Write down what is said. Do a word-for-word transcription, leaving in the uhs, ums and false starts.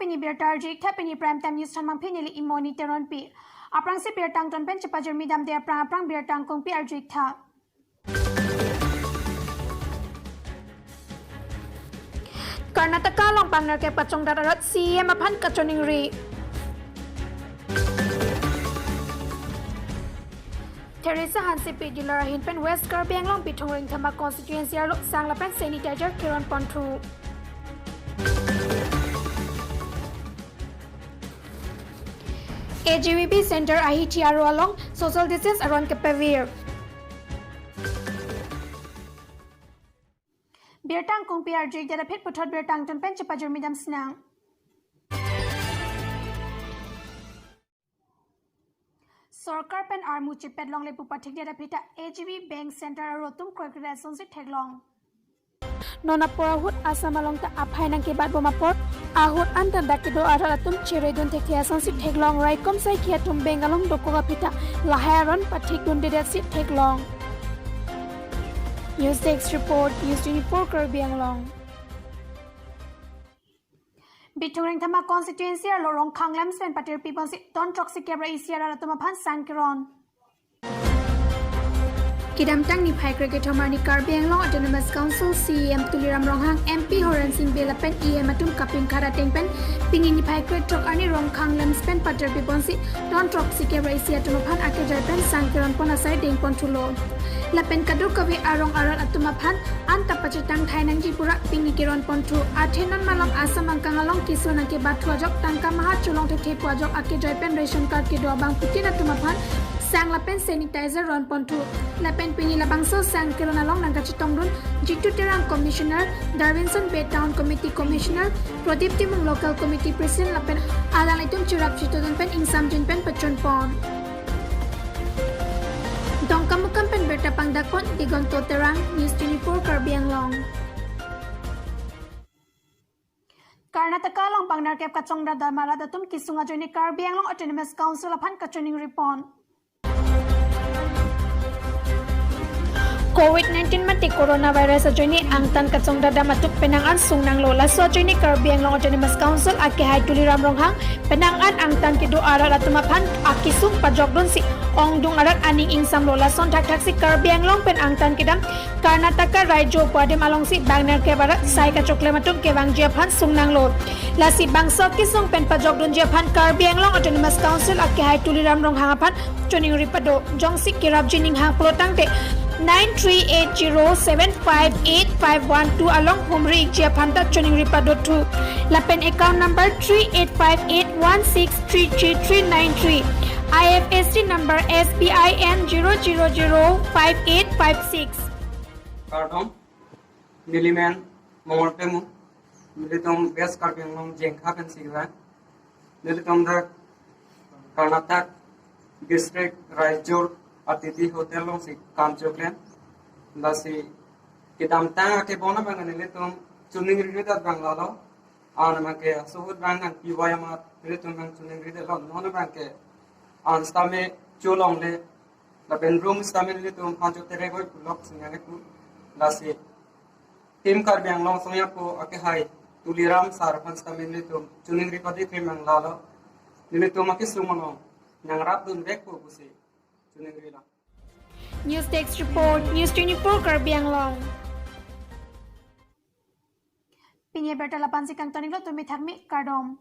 Pini birta arju-ik tha, pini Prime Time News thon abang pini neli Imoni Teronpi. Aphrangsi birta angton pen chepajirmi damde aphrang aphrang birta angkungpi arju-ik tha. Karnataka along pangnerkep kachongdat arat C E M aphan kachoningri. Theresa Hansepi dealer ahin pen West Karbi Anglong Bithung Rengthama constituency arlo sang lapen sanitizer keron ponthu. A G V B Center ahithi aro along social distance aron kepavir. Birta angkungpi arju-ik det aphi puthot birta angton pen chepajirmi dam sinang. Sorkar pen armu chepet longle pu pathik det aphi ta A G V Bank Center aro atum kroikre asonsi theklong. Non apor ahut Assam along ta aphai nangkebat bom apor ahut anta dak kedo arat atum cheredun thekthe asonsi theklong. Raikom saikhi atum bank along dokok aphi ta lahai aron pathik dundedet si theklong. News Desk Report, News twenty-four Karbi Anglong. Bithung Rengthama constituency arlo Rongkhang LAMPS pen patirpi ponsi ton throksi kep ra isi arat atum aphan sang keron. Kedamtang niphai krekethom arni Karbi Anglong Autonomous Council C E M Tuliram Ronghang, M P Horen Sing Bey lapen E M atum kapingkhat ateng pen pini niphai krethrok arni Rongkhang LAMPS pen patirpi ponsi ton throksi kep ra isi atum aphan akejoi pen sang keron pon asai deng ponthulo. Lapen kadokave arong arat atum aphan anta pachetang thai nangji pura pini keron ponthu. Athe non malom Assam angkang along kesung nangkebat thu ajok tangka maha cholong thekthe pu ajok akejoi pen ration card kedo abangphutin atum aphan sang lapen sanitizer ron ponthu. Lapen pini labangso sang keron along nangkachetongdun Jitu Terang Commissioner, Darwinson Bey Town Committee Commissioner, Pradip Timung Local Committee President lapen alanglitum cherap chetongdun pen ingsamjin pen pachun pon. Dongkamukam pen birta pangdak pon Digonto Terang, News twenty-four Karbi Anglong. Karnataka along pangnerkep kachongdat dam arat atum kesung ajoine Karbi Anglong Autonomous Council aphan kachoningri pon. Covid nineteen mate coronavirus ajoine angtan kachongdat dam atum penang an sungnanglo. Laso ajoine Karbi Anglong Autonomous Council akehai Tuliram Ronghang penang an angtan kedo arat atum aphan akesung pajokdunsi ongdung arat aning ingsamlo. Lason thakthaksi Karbi Anglong pen angtan kedam Karnataka Raijo pu adim alongsi bang nerkep arat sai kachoklem atum kevangji aphan sungnanglo. Lasi bangso kesung pen pajokdunji aphan Karbi Anglong Autonomous Council akehai Tuliram Ronghang aphan choningri pado. Jongsi kerapji ninghang pulo tangte nine three eight zero seven five eight five one two along humri-ikji aphan ta choningri pado thu. Lapen account number three eight five eight one six three three three nine three, I F S C number S B I N zero zero zero five eight five six. Kardom, neli men Mongol Temu, nelitum West Karbi Anglong Jengkha pensi kelang. Nelitum dak Karnataka district Raijur Atithi Hotel alongsi kam choklem. Lasi kedamtang akebon abang nelitum choningri ri dat abang lalo. An abang ke asuhut abang nangpivoiya amat nelitum abang choningri detlo, non abang ke an sitame cholongle, lapen room sitame nelitum aphan chotere goi pulok singa leku. Lasi Team Karbi Anglong Songya pu akehai Tuliram sir aphan sitame nelitum choningri padi krim abang lalo. Nelitum akesung along nangrapdun vekpo pusi choningrilo. News Desk Report, News twenty-four Karbi Anglong. Pini abirta la-ansi kangton-iklo, tumi thakmi, kardom.